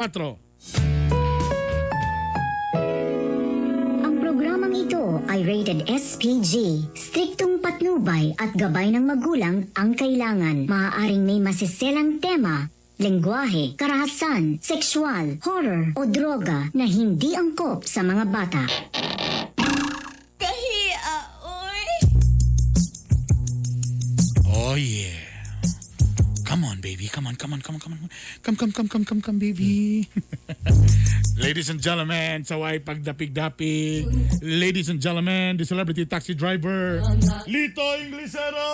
4. Ang programang ito ay rated SPG. Striktong patnubay at gabay ng magulang ang kailangan. Maaaring may masiselang tema, lengguwahe, karahasan, sexual, horror o droga na hindi angkop sa mga bata. Kahiya, oy. Oh yeah. Come on, baby. Come on, come on, come on, come on. Come, come, come, come, come, come, baby. Ladies and gentlemen, saway pagdapig-dapig. Ladies and gentlemen, the celebrity taxi driver, Lito Inglesero!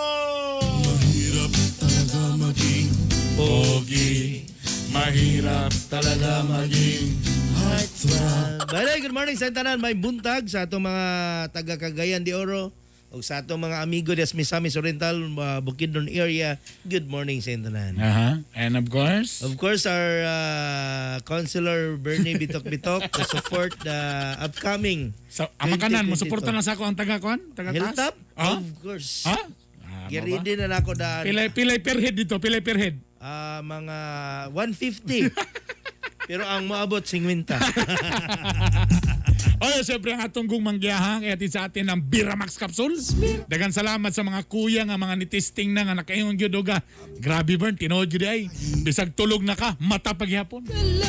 Mahirap talaga maging Pogi, mahirap talaga maging heartthrob. By good morning sa tanan, may buntag sa atong mga taga Cagayan de Oro ug sa atong mga amigo des Misamis Oriental, Bukidnon area. Good morning sa tanan. And of course, Of course, our Councilor Bernie Bitok Bitok to support the upcoming so, ang makanan, 2022. mo suporta na sa ako ang taga kuan? Taga taas? Hilltop. Ah? Of course. Ha? Ah, mo ba? Giready na nako daan. Pilay, pilay per head dito, pilay per head. Ah, mga 150. Pero ang moabot 50. Oy, siyempre ang atong gungmanggiyahang kaya sa atin ang Biramax Capsule. Dagan salamat sa mga kuya nga mga nitesting na nga nakaingon gyud og, grabe burn, tinuod gyud ay. Bisag tulog na ka, mata paghihapon.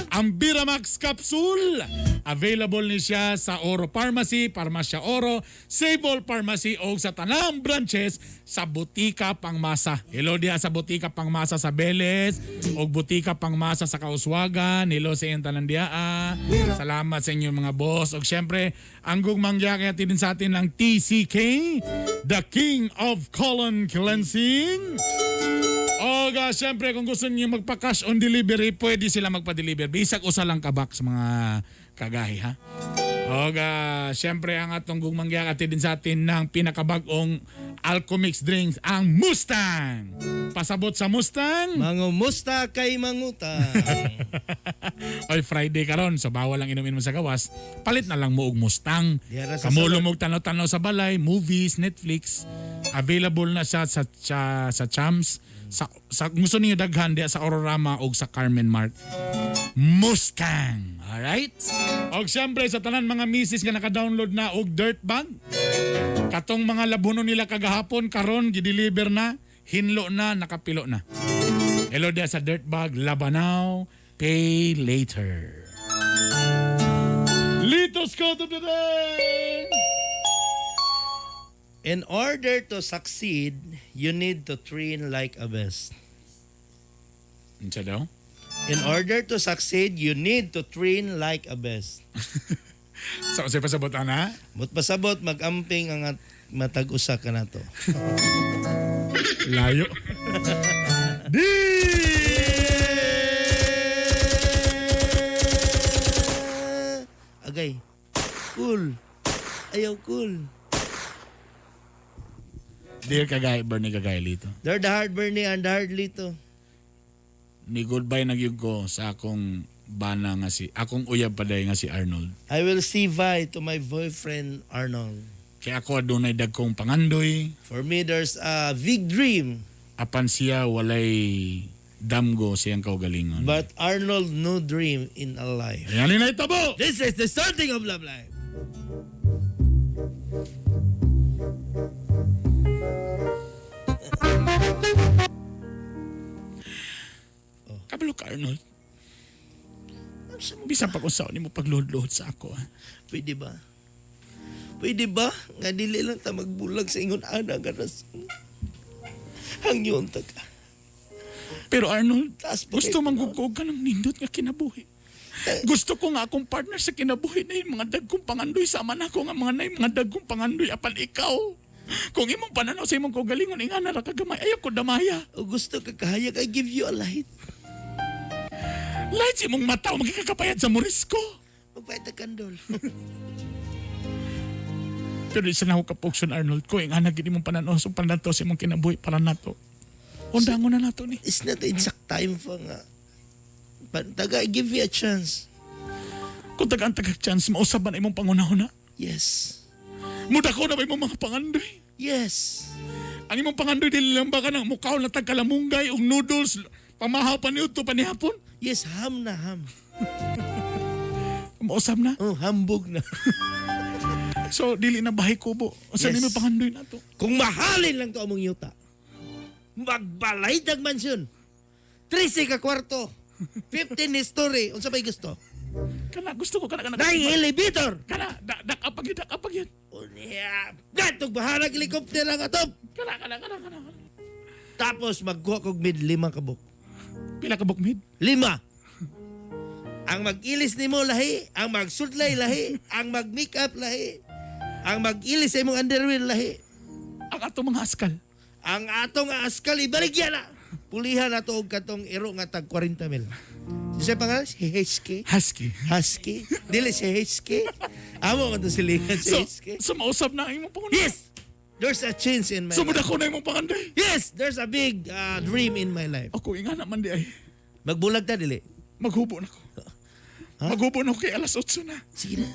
Ang Biramax Capsule available ni siya sa Oro Pharmacy, Parmasya Oro, Save All Pharmacy o sa tanang branches sa Butika Pangmasa. Hello diha sa Butika Pangmasa sa Beles o Butika Pangmasa sa Kauswagan. Hello sa inyong tanan diha. Salamat sa inyong mga boss. O siyempre, ang gugmangya kaya din sa atin ng TCK, the King of Colon Cleansing. O ga, siyempre, kung gusto niyo magpa-cash on delivery, pwede sila magpa-deliver. Bisag usa lang ka box, mga kagahi, ha? O ga, siyempre, ang atong gugmangya ati din sa atin ng pinakabag-ong Alchemix drinks, ang Mustang! Pasabot sa Mustang! Mangumusta kay mangutang. Oy, Friday karon, so bawal lang inumin mo sa gawas. Palit na lang mo og Mustang. Diara sa Kamulong og tanaw-tanaw sa balay, movies, Netflix. Available na siya sa Champs. Sa gusto niyo daghan diya sa Aurorama og sa Carmen Mart. Mustang. Alright? Og siyempre sa tanan mga misis nga naka-download na og Dirt Bag. Katong mga labuno nila kagahapon karon gideliver na, hinlo na, nakapilo na. Hello diya sa Dirt Bag, Labanaw, pay later. Lito's Code of the Day! In order to succeed, you need to train like a best. Unsa daw? In order to succeed, you need to train like a best. So, sa pasabot ana? Mut pasabot mag-amping ang matag usa ka na to. Layo. Di! Agay. Cool. Ayaw cool. Dear Kagay, Bernie Kagay Lito. They're the hard Bernie and the hard Lito. Ni goodbye na gyud ko sa akong bana nga si akong uyab paday nga si Arnold. I will say bye to my boyfriend Arnold. Kay ako adunay dagkong pangandoy. For me, there's a big dream. Apan siya walay damgo siyang kaugalingon. But Arnold no dream in a life. Ayan na itabo! This is the starting of love life. Kabalo ka, Arnold. Bisan pa kung saan mo pagluhod-luhod sa ako. Ha? Pwede ba? Pwede ba? Nga dili lang ta magbulag sa ingon ana nga rason. Hangyon ta ka. Pero Arnold, Taas pa gusto kayo. manggugog ka ng nindot nga kinabuhi. Gusto ko nga akong partner sa kinabuhi na yung mga dagkong pangandoy sama na ako nga mga na mga dagkong pangandoy apan ikaw. Kung imong pananaw sa imong kaugalingon ingana ra kagamay, ayaw ko damaya. O gusto ka kahayag, I give you a light. Light sa imong mata o magkakapayad sa Morisco. Magpahit ta kandol. Pero isa na ako kapukson, Arnold, ko ingana gid imong pananaw sa pananaw sa imong kinabuhi para nato. Undangon na nato ni. It's not the exact time for nga. But taga, give me a chance. Kung tagaan tagag chance, mausab ba na imong pangunahuna? Yes. Mudako na ba imong mga pangandoy? Yes. Ang imong pangandoy dili lang ba ka ng mukhaw na tagkalamunggay ug noodles, pamahaw pa niudto pa nihapon? Yes, ham na ham. Mausab na. Oh, hambog na. So dili na bahay kubo. Sa Yes. nimo pangandoy na to. Kung mahalin lang to among yuta, magbalay tag mansyon. 13 ka kwarto. 15 story. Unsa may gusto? Kana gusto ko kana kana. Nay elevator. Kana da dakapag yun, dakapag yun. Unya, gatog bahalag helicopter ang atop. Kana kana kana kana. Tapos magkuha kog mid lima ka buok. Pila ka bukmid? Lima. Ang mag-ilis nimo lahi, ang magsudlay lahi, ang mag-makeup lahi, ang mag-ilis sa imong underwear lahi. Ang ato mga askal. Ang atong askal ibaligya na. Pulihan na to og katong iro nga tag 40 mil. Siya pangalan si Husky. Husky. Husky. Dili si Husky. Amo man to silingan si So, Husky. so mausab na ang imong pangandoy. Yes! There's a change in my So life. mudako na imong pangandoy. Yes! There's a big dream in my life. Ako ingana man di ay. Magbulag ta dili. Maghubo na ko. Maghubo na ko kay alas 8 na. Sige na.